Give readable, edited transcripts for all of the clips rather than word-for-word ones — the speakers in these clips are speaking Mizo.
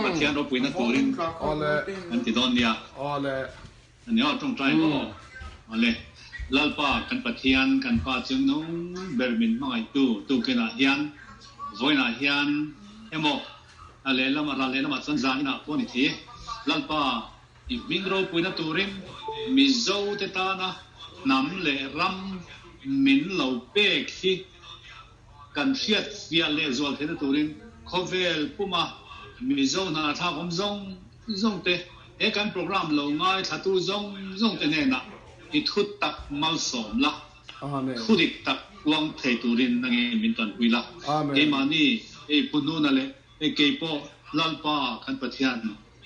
Pathian ropuina turin kan ti dawn nia. Ani aw tawngtai pawh aw. Awle. Lalpa kan Pathian kan Pa chungnung ber min hmangaihtu tukinah hian vawiinah hian emaw a lehlam ral lehlamah chuan zaninah pawh a ni thei e. Lalpa i hming ropuina turin Mizo te tana hnam leh ram min lo pek hi kan hriat fiah leh zual theihna turin khawvel puma Mizo hna thlak awm zawng zawng te, he kan program lo ngaithlatu zawng zawng te hnenah i thu tak malsawm la, thu dik tak uang thei turin nange min tanpui la. Keimahni hei Pu Hnuna leh hei kei pawh Lalpa kan Pathian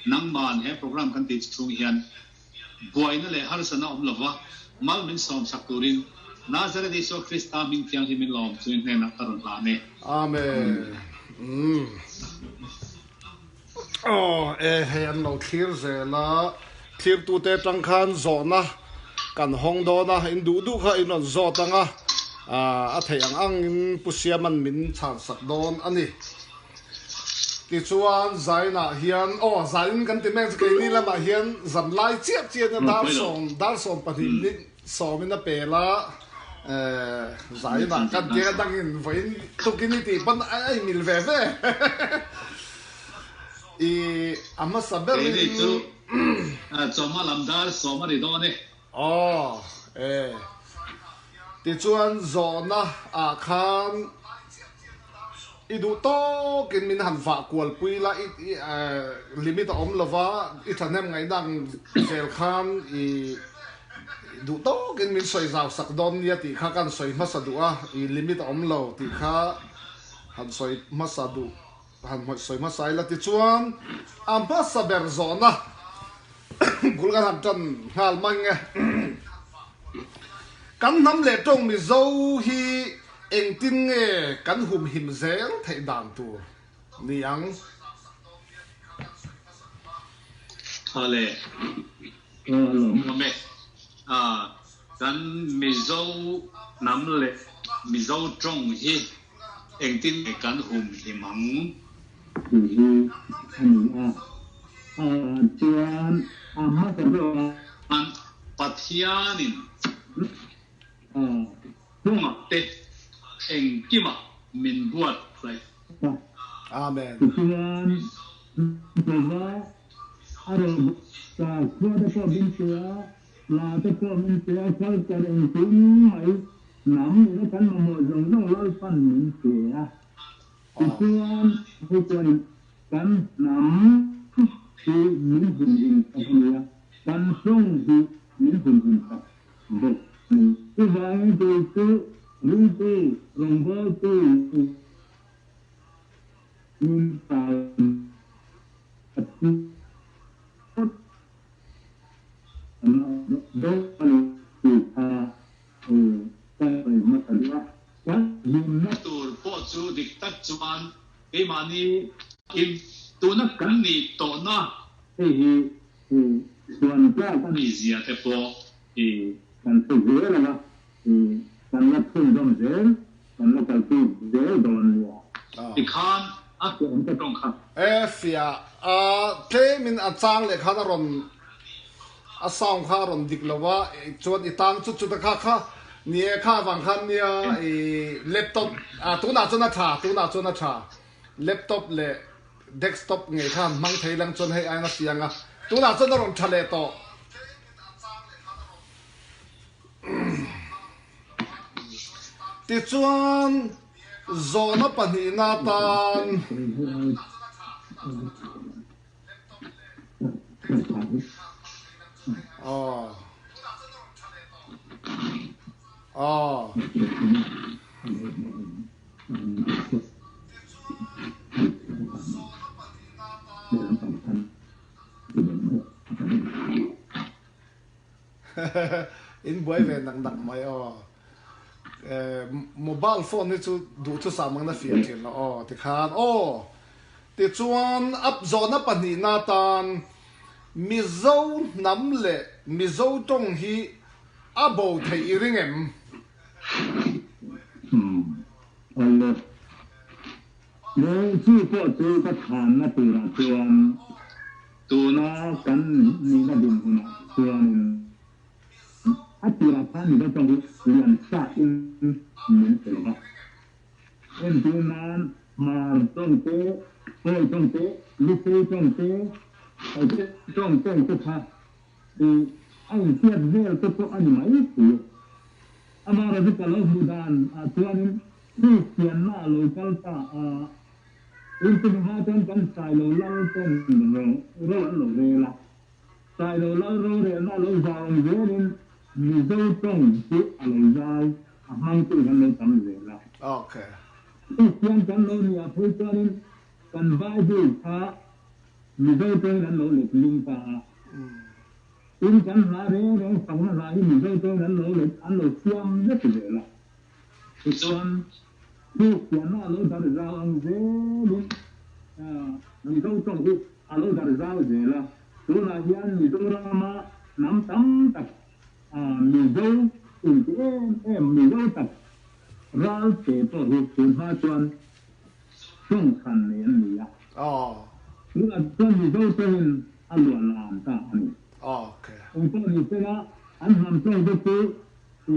nangman he program kan tih chhung hian buaina leh harsatna awm lova mal min sawmsak turin Nazareth Isua Krista hming thianghlim in lawm chu i hnenah ka rawn hlan e. Amen. Aw e hei an lo thlir zel a, thlirtute atang khan zawhna kan hawng dawn a, in duh duh kha in rawn zawt ang a, a theih ang ang in Pu Siaman min chhan sak dawn a ni. Tichuan Zainah hian aw Zain kan ti mek chu keini lamah hian zan lai chiah chiah in dar 12 minute sawmin a pel a, Zainah kan tia dangin vawiin tukin i tih pawn a inmil ve ve. I a hmasa berin. Keini chu chawhma lam dar sawm a ni dawn e. Aw e. Tichuan zawhna ah khan i duh tawkin min han vah kual pui la, i limit a awm lova, i thahnem ngaihna ang zel khan i duh tawkin min sawi zau sak dawn nia tih kha kan sawi hmasa duh a, i limit a awm lo tih kha han sawi hmasa duh. Han sawi hmasa ila tichuan a hmasa ber zawhna bul kan han tan nghal mai nge. Kan hnam leh tawng Mizo hi engtin nge kan humhim zel theih dan tur ni ang? Tha le awm e. Kan Mizo hnam leh Mizo tawng hi Engtin nge kan humhim ang? Tih hi a ni a. A chuan a hmasa zawk a. Pathianin hnungah te engkimah min buatsaih. Amen. Tichuan, Jehova a rawn ta khua te pawh min pe a, Hla te pawh min pe a, culture engkim mai hnam ina kan mamawh zawng zawng Lalpan min pe a. Tichuan, hei chuanin kan hnam hi min humhim tak a ni a, kan hlawng hi min humhim tak bawk a ni. Chuvangin kei chu ringtu, rawngbawltu min pa Pathian, Hlimna tur pawh chu dik tak chuan keimahni in tuna kan nih tawhna hei hi chhuan tlak a nih zia te pawh hi kan hre zel ang a, kan la chhunzawm zel, kan la kalpui zel dawn nia. Tikhan a fiah ang ka tawng kha. E fiah a tlemin a chang leh khan a rawn a sound kha a rawn dik lo a chuan i tang chut chut a kha kha ni e kha avang khan nia i laptop a tunah chuan a tha tunah chuan a tha laptop leh desktop ngei khan hmang thei lang chuan hei aiin a fiang a tunah chuan a rawn tha leh tawh. Tichuan zawhna pahnihna atan Aw. Aw. In buai ve nak nak mai aw. Mobile phone hi chu duh chu sam ang na fiah thin lo aw tikhan aw. Tichuan up zawhna pahnihna atan Mizo hnam leh Mizo tawng hi a bo theih i ring em? Leh chu pawh chu ka chhanna turah chuan tuna kan nihna dinhmunah chuanin a tirah khan Mizo tawng hi lian sa in min pe lova. Entir nan Hmar tawng te, Pawi tawng te, Lusei tawng te, Paite tawng tawng te kha i a inhriat vel te pawh a ni mai si. Amaherawhchu ka lo hmuh dan ah chuanin Kristianna a lo kal ta a, Inchung hma chuan kan Sailo lal ten ro ro an lo rel a. Sailo lal rorelna a lo zau ang zelin Mizo tawng chu a lo zau, a hmangtu kan lo tam zel a. Kristian kan lo nih ah phei chuanin kan Bible kha Mizo tawngin an lo letling ta a. Tin, kan hla reng reng fakna hla hi Mizo tawngin an lo let an lo siam vek zel a. Tichuan, Kristianna a lo dar zau ang zelin Mizo tawng hi a lo dar zau zel a. Tunah hian Mizorama hnam tam tak Mizo inti em em Mizo tak ral che pawh hi tun hma chuan tawng chhan nei an ni a. Tunah chuan Mizo tawngin a luah lam ta a ni. Engpawh ni sela an hnam tawng te chu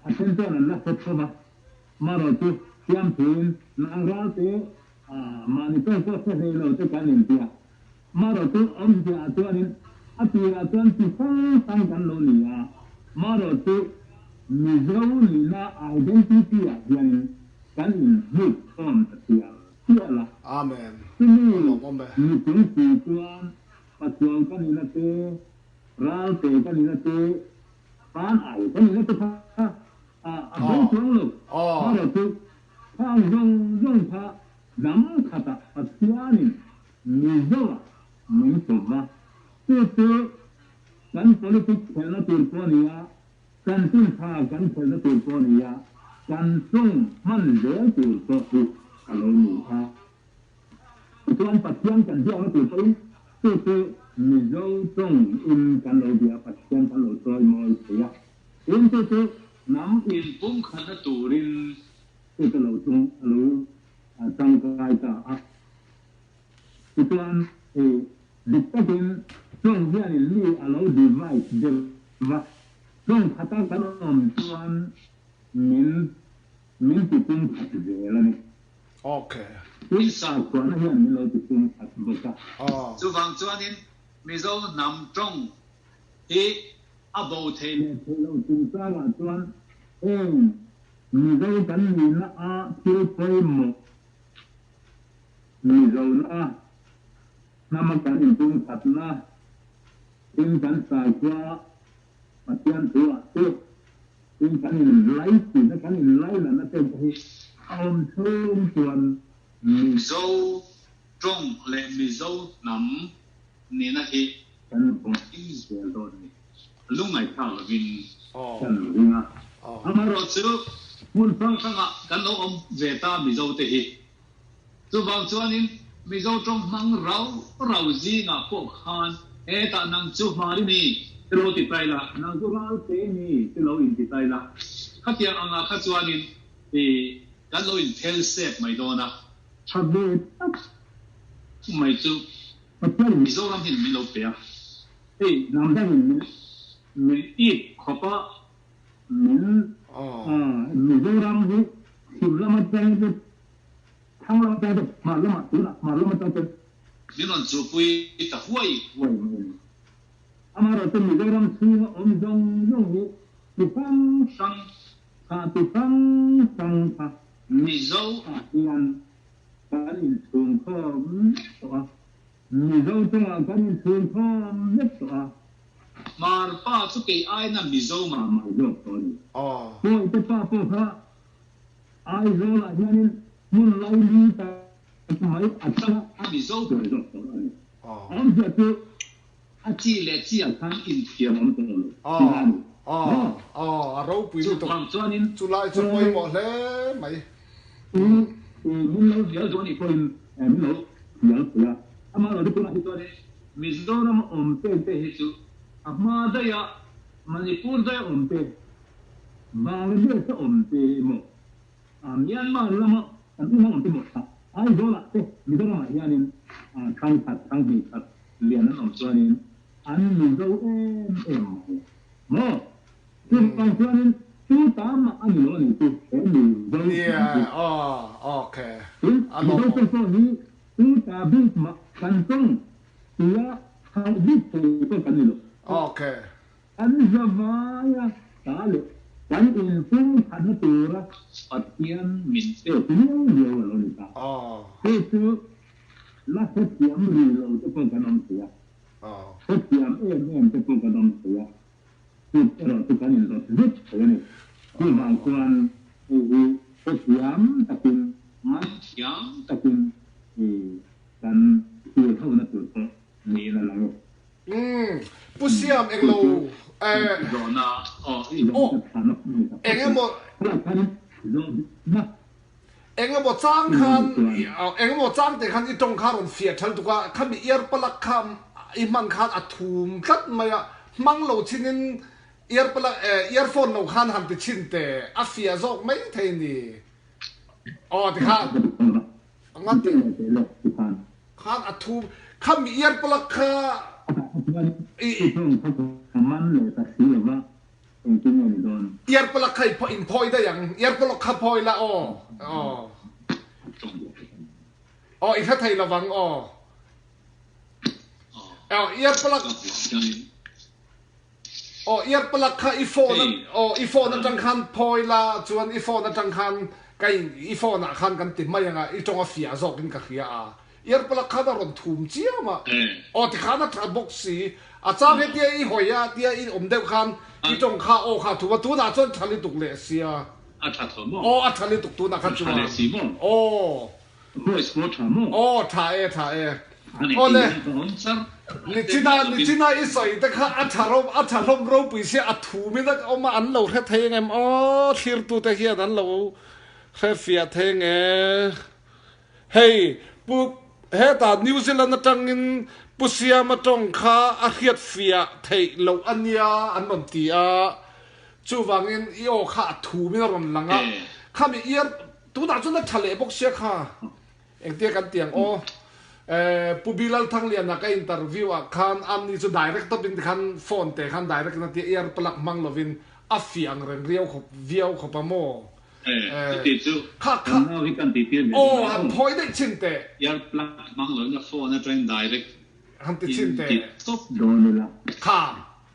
A then chuan an la hre tho va, marawh chu siam thuin nang ral te mahni tawk pawh hre hlei lo te kan intia. Marawh chu awmzia ah chuanin a tirah chuan chi hrang hrang kan lo ni a, marawh chu Mizo nihna identity ah hianin kan inhmuh khawm ta chiang chiah a. Amen. Chumi A lawmawm e. mitung si chuan Pathian ka nihna te, Ralte ka nihna te, Tan ai ka nihna te kha a bo chuang lo. Marawh chu khang zawng zawng kha dam khatah Pathianin Mizoa min kawp va. Chu chu kan politics khelhna tur pawh a ni a, kan chintha kan khelhna tur pawh a ni a, kan tawng hman zel tur pawh hi a lo ni a. Tichuan Pathian kan biakna tur pawhin chu chu Mizo tawng in kan lo bia Pathian kan lo chawimawi thei a. Tin chu chu hnam inpumkhatna turin chu chu lo tung a lo tangkai ta a. Tichuan dik takin tawng hianin mi a lo divide deuh va, tawng khata kan awm chuan min min tipumkhat zel a ni. Ok. Tun sakhuana hian min lo ti pum khat bawk a. Chuvang chuanin Mizo hnam tawng hi a bo thei leh theih loh chungchangah chuan heng Mizo kan nihna a thil pawimawh Mizona hnama kan inpumkhatna tin kan sakhua Pathian thu ah chu tin kan in lai tihna kan in lai lana te pawh hi a awm chhung chuan Mizo tawng leh Mizo hnam nihna hi kan awm zel dawn a ni. Lungngaihthak lovin kan ring a. Amaherawhchu hmun hrang hrangah kan lo awm ve ta Mizo te hi. Chuvang chuanin Mizo tawng hmang rau rau zingah pawh khan hetah nang chu hmari mi ti lo ti tai la, nang chu ralte mi ti lo inti tai la, khatiang angah kha chuanin i kan lo inphel sep mai dawn a. Tha ve tak mai chu Pathian Mizoram hian min lo pe a, hei hnam dangin min min ip khawp a. Min Mizoram hi chhim lama chang te thlang lama chang te hmar lama tunah hmar lama chang te. Min rawn chuhpui ta huai huai mai a ni. Amaherawhchu Mizoram chhunga awm zawng zawng hi ti hrang hrang kha ti hrang hrang kha Mizo ah hian kan inchhung khawm vek tawh a. Mizo tawngah kan inchhung khawm vek tawh a. Hmar pa chu kei aina Mizo mah mah zawk tawh a ni. Pawite pa pawh kha Aizawlah hianin hmun laili tak mai a tang a Mizo tur zawk tawh a ni. Awmzia chu a chi leh chi ah khan inthiam awm tawh lo tih a ni. A ropui lutuk. Chuvang chuanin Chulai chu pawimawh hle mai. Min lo hnial duh a nih pawhin min lo hnial thei a. Amaherawhchu tunah hi chuanin Mizoram awm te te hi chu a hma daih a, Manipur daih a awm te, Bangladesh a awm te emaw, Myanmar lama. Kan unau awm te maw tha Aizawl ah te Mizoram ah hianin thang khat thang hnih khat lian an awm chuanin an Mizo em em mai maw? Chuvang chuanin chu ta mah a ni lo a ni chu he Mizo hnam chu. Tin, Mizo te pawh hi chu ta bik mah kan tawng tia hauh bik thei pawh kan ni lo. Kan zavaia ta leh kan inpumkhatna tura Pathian min pek viau viau a lo ni ta. Chu chu la hrethiam rih lo te pawh kan awm thei a, hrethiam em em te pawh kan awm thei a, chu erawh chu kan inrawt vek thei a ni. Chuvang chuan hei hi hrethiam takin, ngaihthiam takin kan thlir hona tur pawh niin a lang e. Umm Pu Siam eng lo eh aw eng emaw eng emaw chang khan eng emaw chang te khan i tawng kha rawn fiah thal tuk a khami ear plug kha i hman khan a thum tlat mai a hmang lo chin in ear plug eh earphone lo khan han ti chhin teh a fiah zawk mai thei ni aw ti khan Khan a thum kha mi ear plug kha i. Ear plug kha i in phawi daih ang ear plug kha phawi la aw aw aw i hre thei lovang aw aw ear plug aw ear plug kha i phone aw i phone atang khan phawi la chuan i phone atang khan ka in i phone ah khan kan ti mai anga i tawng a fiah zawk in ka hria a ear plug khan a rawn thum chiam a aw tikhan a tha bawk si a chang hetia i hawi a tia i awm deuh khan i tawng kha aw kha a thum a tunah chuan tha lutuk leh sia a tha tho maw aw a tha lutuk tunah khan chuan aw Aw tha e tha e. Aw le. Nichina nichina i sawi te kha a tha ro a tha hlawm ropui sia a thum in a awm a an lo hre thei engem aw thlirtu te hian an lo hre fiah thei enge. Hei pu hetah New Zealand atangin Pu Siama tawng kha a hriat fiah theih loh a nia an rawn ti a chuvangin i aw kha a thum in a rawn lang a khami ear Tunah chuan a tha leh bawk sia kha. Engtia kan ti ang aw. Pu Bilal Thangliana ka interview ah khan amni chu direct tawpin tikhan phone te khan direct in a tia ear plug hmang lovin a fiah ang reng riau khawp viau khawp a maw. Chuti chu Kha kha kan nau hi kan ti tir ve aw han phawi daih chhin teh. Ear plug hmang lovin a phone atangin direct Han ti chhin in teh. ti tawp dawn ila. Kha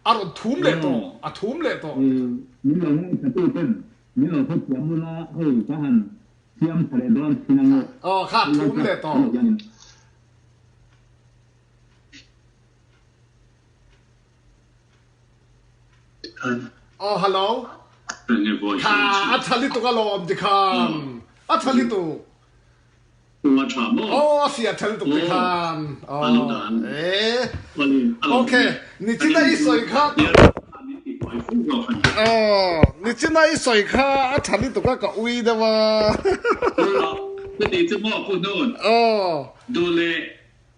a rawn thum leh tawh a thum leh tawh. Min lo ngaithla tu ten Min lo hre thiam ula hei ka han siam tha leh dawn thin ang aw. Aw kha thum leh tawh. Aw hello. Kha a tha lutuk alawm tikhan a tha lutuk. A tha maw? Aw a fiah tha lutuk tikhan. Aw e. Ok nichina i sawi kha Aw nichina i sawi kha a tha lutuk a ka ui deuh a. Ka ti chu maw Pu Hnun? Aw. Duh leh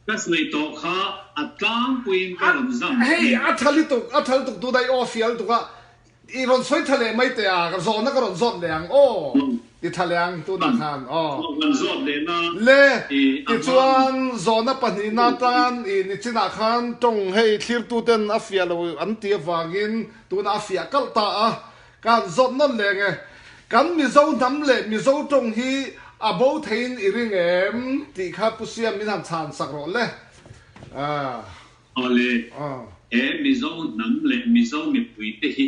ka sawi tawh kha a tlangpuiin ka rawn zam. Hei a tha lutuk a tha lutuk tunah i aw fiah lutuk a I rawn sawi tha leh mai teh a, ka zawhna ka rawn zawt leh ang aw, ti tha leh ang tunah khan aw. Rawn zawt leh na Le, i a hma. tichuan zawhna pahnihna atan i nichinah khan tawng hei thlirtuten a fiah lo an tih avangin tunah a fiah kalh ta a, ka han zawt nawn leh ang e. Kan Mizo hnam leh Mizo tawng hi a bo theiin i ring em? tih kha Pu Siam min han chhan sak rawh le. Ah. Awle, he Mizo hnam leh Mizo mipuite hi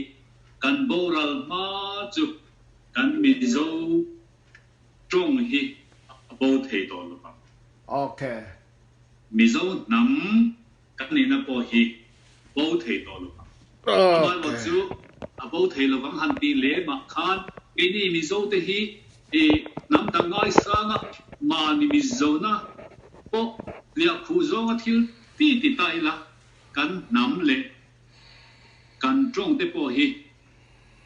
kan boral hma chu kan Mizo tawng hi a bo thei tawh lo vang. Ok. Mizo hnam kan nihna pawh hi bo thei tawh lo vang. Amaherawh chu a bo thei lo vang han tih leh mah khan keini Mizo te hi hnam dang ngaisanga mahni Mizona pawh hliahkhuh zawnga thil Ti ti ta ila, kan hnam leh kan tawng te pawh hi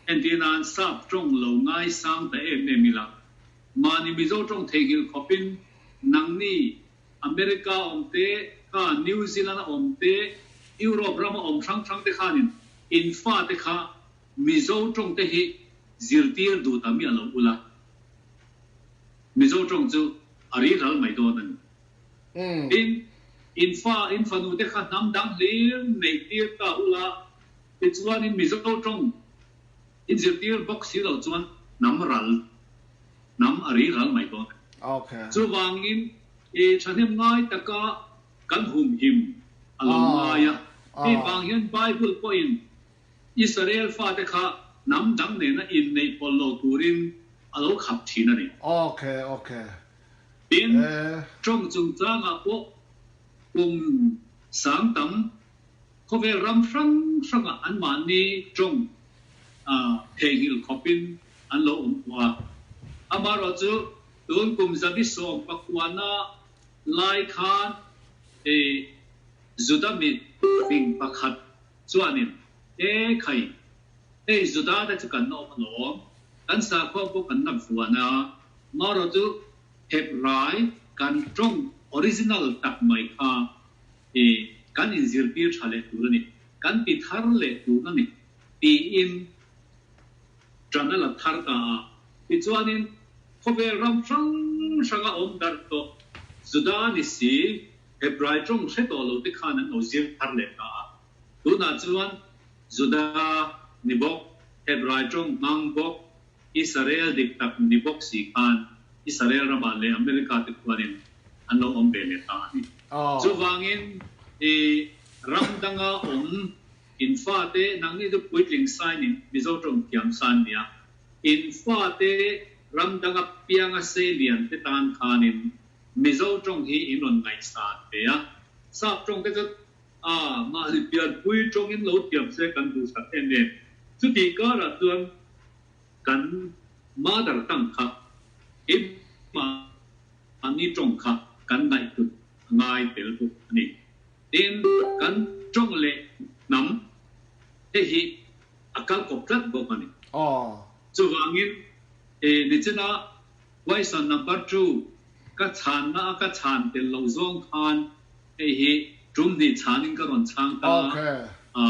entir nan sap tawng lo ngaisang ta em em ila, mahni Mizo tawng theihnghilh khawpin nangni America awm te, kha New Zealand a awm te, Europe rama awm hrang hrang te khanin in fa te kha Mizo tawng te hi zirtir duh ta miah lo ula. Mizo tawng chu a ri ral mai dawn a ni. Tin, in fa, in fanu te kha hnam dang hlir neih tir ta ula, tichuanin Mizo tawng in zirtir bawk si lo chuan hnam ral, hnam a ri ral mai dawn a ni. Chuvangin, i thahnem ngai taka kan humhim a lo ngai a. Hei vang hian Bible pawhin Israel fate kha hnam dang nena inneih pawlh lo turin a lo khap thin a ni. Tin, tawng chungchangah pawh kum sang tam khawvel ram hrang hrangah anmahni tawng theihnghilh khawpin an lo awm tawh a. Amaherawhchu, tun kum zabi 19na lai khan Juda mit fing pakhat chuanin, E khai, hei Juda te chu kan awm alawm, kan sakhua pawh kan la vuan a, marawh chu Hebrai kan tawng original tak mai kha i kan inzirtir tha leh tur a ni, kan ti thar leh tur a ni tiin ṭan a la thar ta a. Tichuanin khawvel ram hrang hranga awm darh tawh Juda ni si Hebrai tawng hre tawh lo te khan an lo zir thar leh ta a. Tunah chuan Juda ni bawk, Hebrai tawng hmang bawk, Israel dik tak ni bawk si khan Israel ramah leh America te khuanin an lo awm ve leh ta a ni. Chuvangin i ram danga awm in fate nangni chu puitling sign in Mizo tawng thiam sa an nia. In fate ram danga pianga seilian te tan khanin Mizo tawng hi in rawn ngaihsan ve a. Sap tawng te chu a mahni pianpui tawngin lo thiam se kan duhsak em em. Chutih karah chuan kan mother tongue kha keimahni tawng kha kan ngaihhlut a ngai tel bawk a ni. Tin, kan tawng leh hnam hei hi a kal kawp tlat bawk a ni. Chuvangin nichina question number 2 ka chhanna a ka chhan tel loh zawng khan hei hi tum hnih chhanin ka rawn chhang ta a,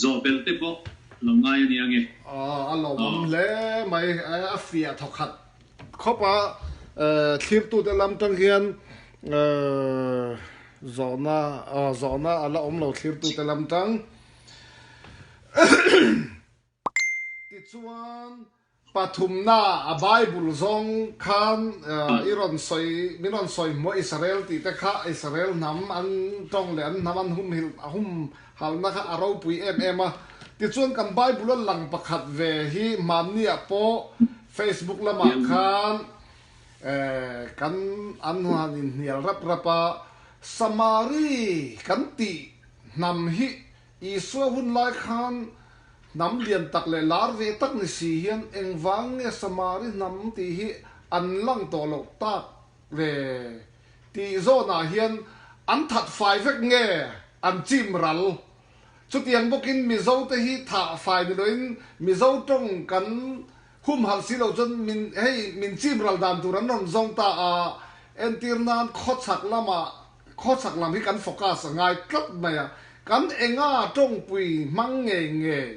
zawh belh te pawh lo ngai a nia nge. A lawmawm hle mai, a fiah thawkhat khawp a, thlirtute lam tang hian zawhna zawhna a la awm lo thlirtute lam tang. Tichuan pathumna a Bible zawng khan i rawn sawi min rawn sawi hmuh Israel tih te kha Israel hnam an tawng leh an hnam an humhilh a humhalna kha a ropui em em a. Tichuan kan Bible a lang pakhat ve hi hmanni ah pawh Facebook lamah khan kan an han inhnial rap rap a, Samari kan tih hnam hi Isua hun lai khan hnam lian tak leh lar ve tak ni si hian engvang nge Samari hnam tih hi an lang tawh loh tak ve tih zawnah hian an that fai vek nge an chim ral? Chutiang bawkin Mizo te hi thah fai ni loin Mizo tawng kan humhalh si lo chuan min hei min chim ral dan tur an rawn zawng ta a, entir nan khawchhak lamah Khawchhak lam hi kan focus a ngai tlat mai a, kan enga tawngpui hmang ngei ngei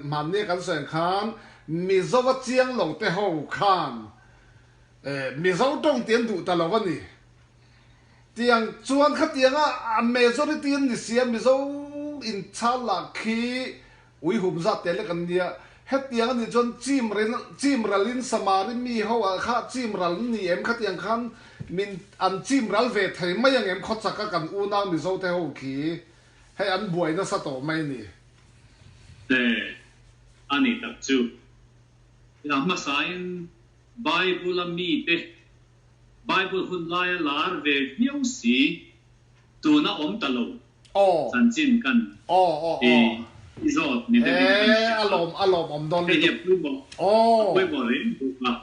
hmannia kan sawi ang khan Mizo a chiang lo te ho khan Mizo tawng tih an duh ta lo a ni. Tiang chuan khatianga a majority an ni sia Mizo inchhal lah khi Ui hum zat te lek an nia. Hetiang a nih chuan chim rel chim ralin Samari mi ho ah kha chim ral an ni em khatiang khan min an chim ral ve thei mai ang em khawchak a kan unau Mizo te ho khi hei an buai nasa tawh mai ni. Te a ni tak chu. A hmasain Bible a mite Bible hun laia lar ve viau si tuna awm ta lo Chanchin kan i zawt ni deuhin kan hria a. Hei hi a pawimawh, a pawimawh reng bawk a.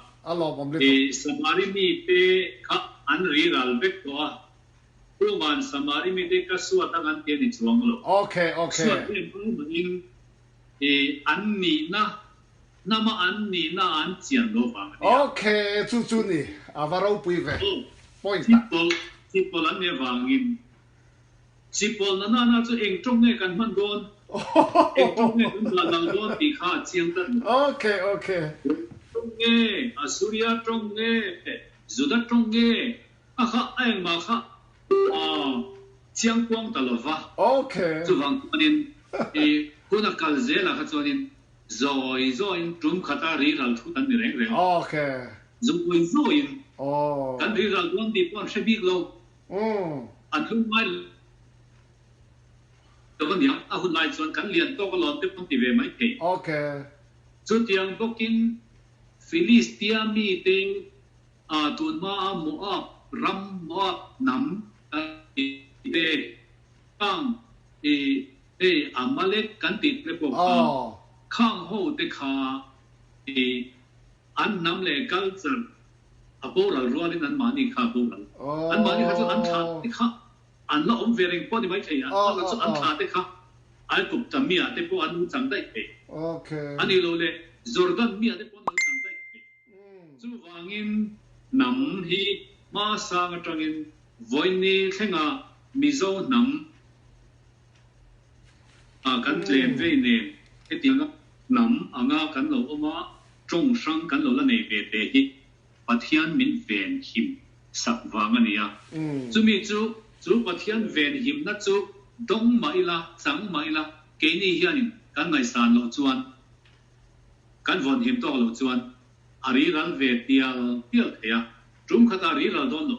I Samari mite kha an ri ral vek tawh a, tuman Samari mite ka suat ang an ti a ni chuang lo. Suat em em in an nihna, hnama an nihna an chian lo vang a nia. Chipawlh an nih avangin Chipawlh na nana chu eng tawng nge kan hman dawn, eng tawng nge kan dah dang dawn tih kha a chiang tlat lo. Okay, okay. Tawng nge, Assuria tawng nge, Juda tawng nge, a kha a engmah kha a chiang kuang ta lo va. Chuvang chuanin i hun a kal zelah kha chuanin zawi zawiin tum khata riral thut an ni reng reng. Zawi zawiin kan riral dawn tih pawh an hre bik lo. An lungngai lo. Lo aniang, a hun lai chuan kan lian tawk alawm te pawh an ti ve mai thei. Chutiang bawkin Filistia mite tun hmaa Moab ram, Moab hnam kan tih te, khang i hei Amalek kan tih te pawh kha, khang ho te kha i an hnam leh culture a boral rualin anmahni kha a boral. Anmahni kha chu an thlah te kha An la awm ve reng pawh ni maithei a, a chu an thla te kha Aigupta miah te pawh an lo chang daih thei a ni lo le, Jordan miah te pawh an lo chang daih thei. Chuvangin hnam hi hmasang atangin vawiin thlenga Mizo hnam ah kan tlem vei nen hetianga hnam anga kan lo awm a, tawng hrang kan lo la nei ve te hi Pathian min ven him sak vang a ni a. Chumi chu, chu Pathian ven himna chu dawng mah ila, chang mah ila, keini hianin kan ngaihsan loh chuan, kan vawn him tawk loh chuan a riral ve tial tial thei a, tum khatah riral dawn lo.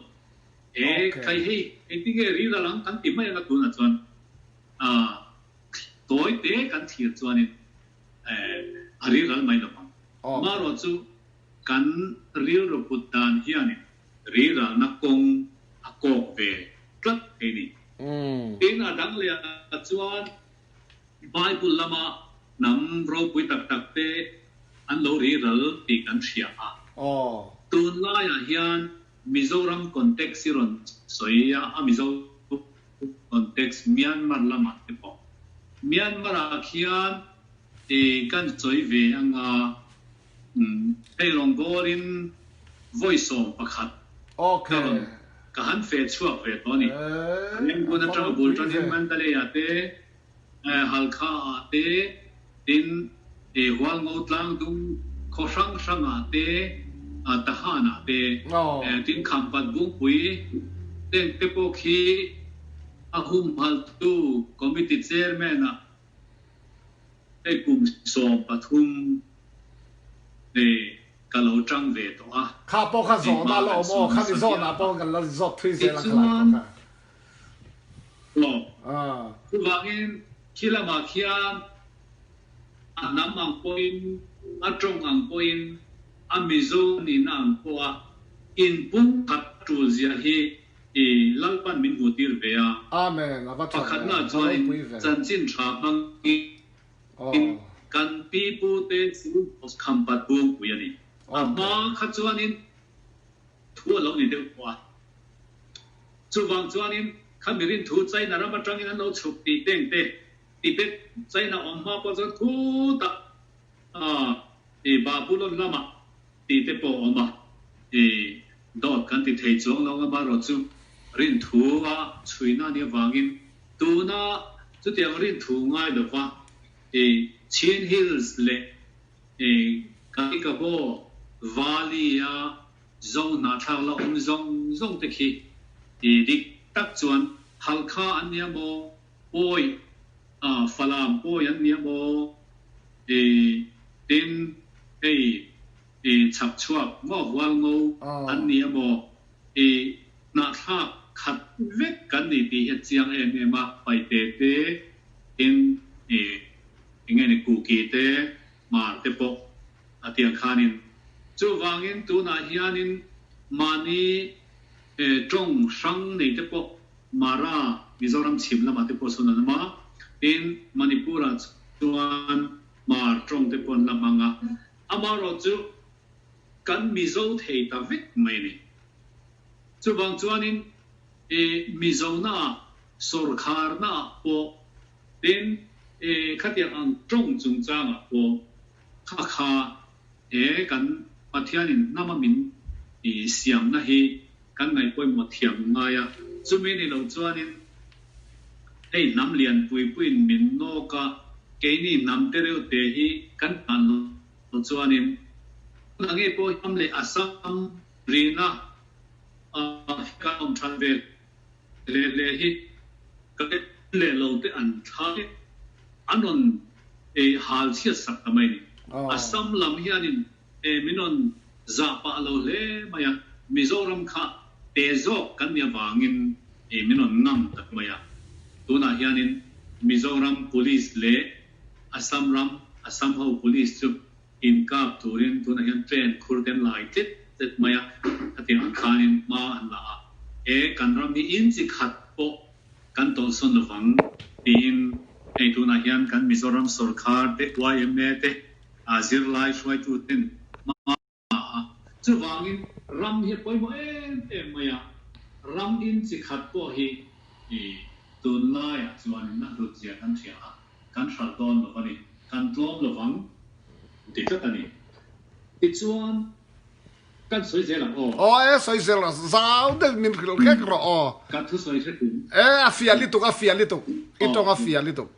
E, khai hei, engtinge riral ang kan ti mai anga tunah chuan tawi te kan thlir chuanin a riral mai lo ang. Marawh chu Kan rilru put dan hianin riralna kawng a kawk ve tlat thei ni. Tin, a dang leh ah chuan Bible lama hnam ropui tak tak te an lo riral tih kan hria a. Tunlaiah hian Mizoram context i rawn sawi a, a Mizo context Myanmar lamah te pawh. Myanmar ah khian kan sawi ve anga. Hei rawngbawlin vawi 11 ka rawn ka han feh chhuak ve tawh a ni. Rangoon atanga bul tanin Mandalay-ah te, Halkha-ah te, tin Hualngo tlangdung khaw hrang hrangah te, Tahan-ah te, tin Khampat Bungpui teng te pawh khi a humhaltu Committee Chairman-ah Hei kum 13 nei ka lo tang ve tawh a. Kha pawh kha zawhna la awm aw, khami zawhna pawh kan la zawt thui zel ang khalai pawh kha. Aw. Chuvangin khi lamah khian a hnam ang pawhin, a tawng ang pawhin, a Mizo nihna ang pawha inpumkhat tul zia hi I Lalpan min hmuh tir ve a. Amen, a va tha ve, Pakhatna a va chuanin ropui ve. chanchin tha hmangin kan pi pu te chu khampat bungpui a ni. A hma kha chuanin thu a lo ni deuh pawh a. Chuvang chuanin kha mirin thu China ram atangin an lo chhuk tih teng te, Tibet China awm hma pawh chuan thu tak i Babulon lamah tih te pawh a awm a, i dawt kan ti thei chuang lo amaherawh chu rinthu a chhuina a nih avangin tuna chutiang rinthu ngai lova i Chin Hills leh i Kalikabo Valley a Zo hnahthlak la awm zawng zawng te khi i dik tak chuan Halkha an nia maw? Pawi a Falam pawi an nia maw? I tin hei i chhak chhuak maw hual ngo an nia maw? I hnahthlak khat vek kan ni tih hi a chiang em em a, paite te tin i enge ni kuki te hmar te pawh a tiang khanin. Chuvangin tunah hianin mahni tawng hrang nei te pawh Mara, Mizoram chhim lamah te pawh sawn an awm a, tin, Manipur-ah chuan Hmar tawng te pawh an la hmang a. Amaherawh chu kan Mizo thei ta vek mai a ni. Chuvang chuanin i Mizonaah, sawrkharnaah pawh, tin, i khatiang ang tawng chungchangah pawh kha kha he kan Pathianin hnama min siamna hi Kan ngaihpawimawh thiam ngai a, chumi ni loh chuanin hei hnam lian pui puiin min nawk a, keini hnam te reuh te hi kan tan loh chuanin Tunah ngei pawh hian leh Assam rina kan awm that ve hle hle hi ka leh lo te an thlai an rawn hal chhiat sak ta mai a ni. Assam lam hianin min rawn zah pah lo hle mai a, Mizoram kha pe zawk kan nih avangin min rawn ngam ta mai a. Tunah hianin Mizoram Police leh Assam ram Assam ho Police chu Inkap turin tunah hian train khur te an lai tlet tlet mai a, khatiang ang khanin hma an la a, he kan ram hi in chi khat pawh kan tawlhsawn lovang tiin hei tunah hian kan Mizoram sawrkhar te yma te zirlai hruaitu ten hma an la a, chuvangin ram hi a pawimawh em em mai a, ram in chi khat pawh hi tunlaiah chuanin a hlut zia kan hria a. Kan hralh dawn lo a ni. Kan tlawm lovang ti tlat a ni. Tichuan, kan sawi zel ang aw. Aw e, sawi zel rawh. Zau deuh min hrilh hrek rawh aw. Ka thusawi hre tum. E, a fiah lutuk, a fiah lutuk. I tawng a fiah lutuk.